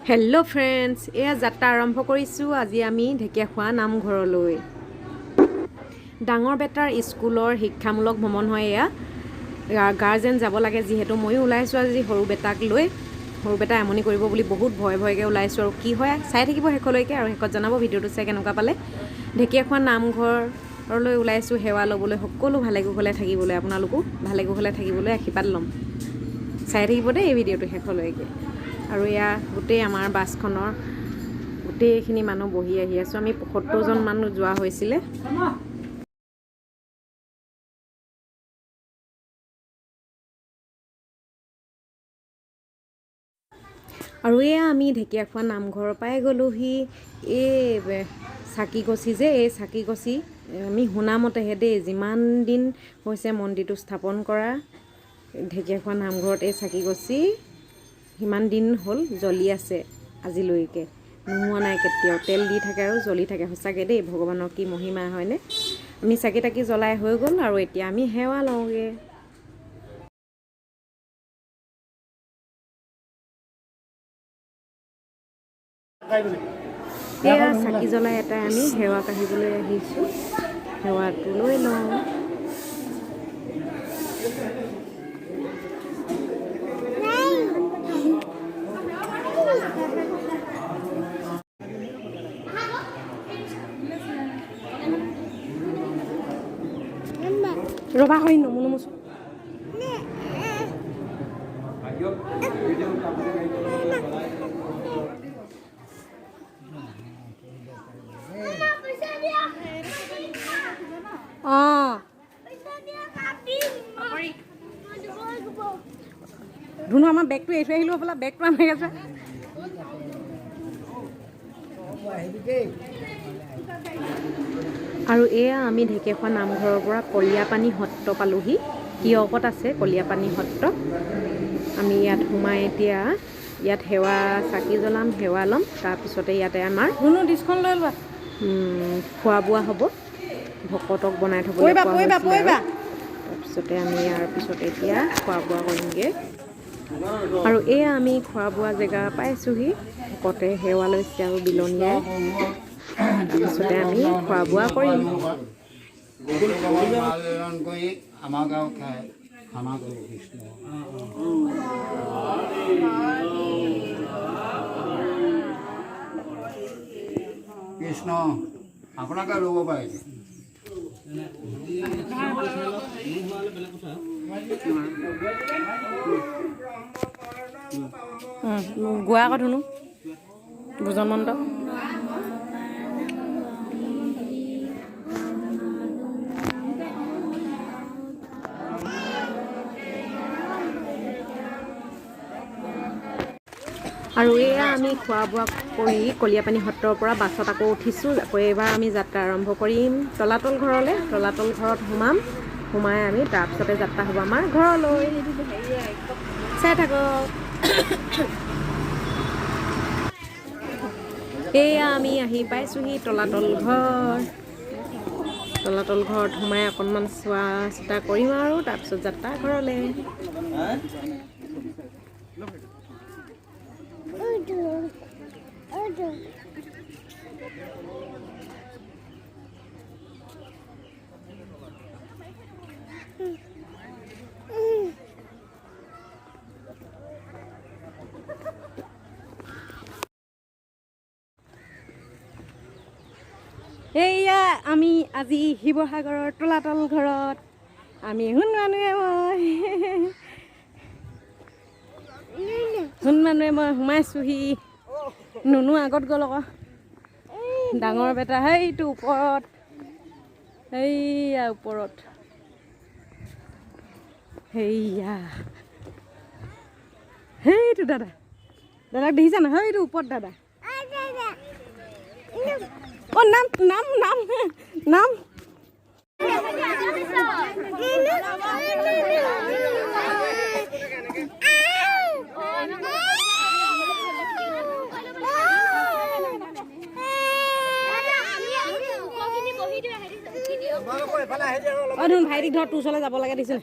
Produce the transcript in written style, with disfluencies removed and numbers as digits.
Hello' friends, এয়া যাত্ৰা আৰম্ভ কৰিছোঁ। আজি আমি ঢেকীয়াখোৱা নামঘৰলৈ। ডাঙৰ বেটাৰ স্কুলৰ শিক্ষামূলক ভ্ৰমণ হয় এয়া। গাৰ্জেন যাব লাগে যিহেতু, ময়ো ওলাইছোঁ আজি সৰু বেটাক লৈ। সৰু বেটাই আমনি কৰিব বুলি বহুত ভয় ভয়কৈ ওলাইছোঁ আৰু কি হয় চাই থাকিব শেষলৈকে আৰু শেষত জনাব ভিডিঅ'টো চাই কেনেকুৱা পালে। ঢেকীয়াখোৱা নামঘৰলৈ ওলাইছোঁ সেৱা ল'বলৈ, সকলো ভালে কুশলে থাকিবলৈ, আপোনালোকো ভালে কুশলে থাকিবলৈ আশীৰ্বাদ ল'ম। চাই থাকিব দেই এই ভিডিঅ'টো শেষলৈকে। আৰু এয়া গোটেই আমাৰ বাছখনৰ গোটেইখিনি মানুহ বহি আহি আছোঁ। আমি 75জন মানুহ যোৱা হৈছিলে। আৰু এয়া আমি ঢেকীয়াখোৱা নামঘৰৰ পৰাই গ'লোহি। এই চাকিগছি যে, এই চাকিগছি আমি শুনামতেহে দেই, যিমান দিন হৈছে মন্দিৰটো স্থাপন কৰা, ঢেকীয়াখোৱা নামঘৰত এই চাকিগছি সিমান দিন হ'ল জ্বলি আছে আজিলৈকে, নোহোৱা নাই কেতিয়াও। তেল দি থাকে আৰু জ্বলি থাকে। সঁচাকৈ দেই, ভগৱানৰ কি মহিমা হয়নে? আমি চাকি তাকি জ্বলাই হৈ গ'ল আৰু এতিয়া আমি সেৱা লওঁগৈ। এয়া চাকি জ্বলাই এটাই আমি সেৱা কাঢ়িবলৈ আহিছোঁ, সেৱাটো লৈ লওঁ। ৰ'বা হয় নমো নমোচোন। অঁ, ধুনু, আমাৰ বেগটো এৰি থৈ আহিলোঁ হ'বলা। বেগটো আনাগে আছে। আৰু এয়া আমি ঢেকীয়াখোৱা নামঘৰৰ পৰা কলীয়াপানী সত্ৰ পালোহি। তিয়কত আছে কলীয়াপানী সত্ৰ। আমি ইয়াত সোমাই এতিয়া ইয়াত সেৱা চাকি জ্বলাম, সেৱা ল'ম, তাৰপিছতে ইয়াতে আমাৰ ধুনু, ডিছখন লৈ লোৱা। খোৱা বোৱা হ'ব। ভকতক বনাই থ'বলৈ পৰিবা। কোৱা পৰিবা। হৈছিলে। পৰিবা। আৰু তাৰপিছতে আমি ইয়াৰ পিছত এতিয়া খোৱা বোৱা কৰিমগৈ। আৰু এয়া আমি খোৱা বোৱা জেগা পাইছোঁহি। ভকতে সেৱা লৈছে আৰু বিলনীয়াই, তাৰপিছতে আমি খোৱা বোৱা কৰিম। মালন কৰি আমাক আৰু খাই খানা কৰোঁ। কৃষ্ণ। কৃষ্ণ, আপোনাকে ল'ব পাৰে। গোৱা আকৌ ধুনু, ভোজন মন্ত্ৰ। আৰু এয়া আমি খোৱা বোৱা কৰি কলীয়াপানী সত্ৰৰ পৰা বাছত আকৌ উঠিছোঁ। আকৌ এইবাৰ আমি যাত্ৰা আৰম্ভ কৰিম তলাতল ঘৰলৈ। তলাতল ঘৰত সোমাম, সোমাই আমি তাৰপিছতে যাত্ৰা হ'ব আমাৰ ঘৰলৈ। চাই থাকক। এয়া আমি আহি পাইছোঁহি তলাতল ঘৰ। তলাতল ঘৰত সোমাই অকণমান চোৱা চিতা কৰিম আৰু তাৰপিছত যাত্ৰা ঘৰলৈ। এইয়া আমি আজি শিৱসাগৰৰ তলাতল ঘৰত। আমি সোণমানুৱে মই সোণমানুৱে মই সোমাইছোঁহি। নুনু আগত গ'ল আকৌ। ডাঙৰ বেটা সেইটো ওপৰত, সেইয়া ওপৰত, সেইয়া সেইটো দাদা। দাদাক দেখিছা নহয়? সেইটো ওপৰত দাদা। অ, নাম নাম নাম নাম। অ ধুন, ভাইটিক ধৰ, তোৰ ওচৰলৈ যাব লাগে। দিছে।